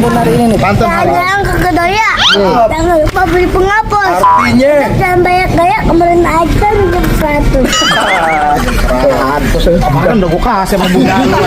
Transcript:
pantun hari ini nih. Pantun hari. Jangan kegedaya. Jangan lupa beli penghapus. Artinya Jangan banyak-banyak kemarin aja minjem 100. kemarin udah gue kasih sama bunda lu.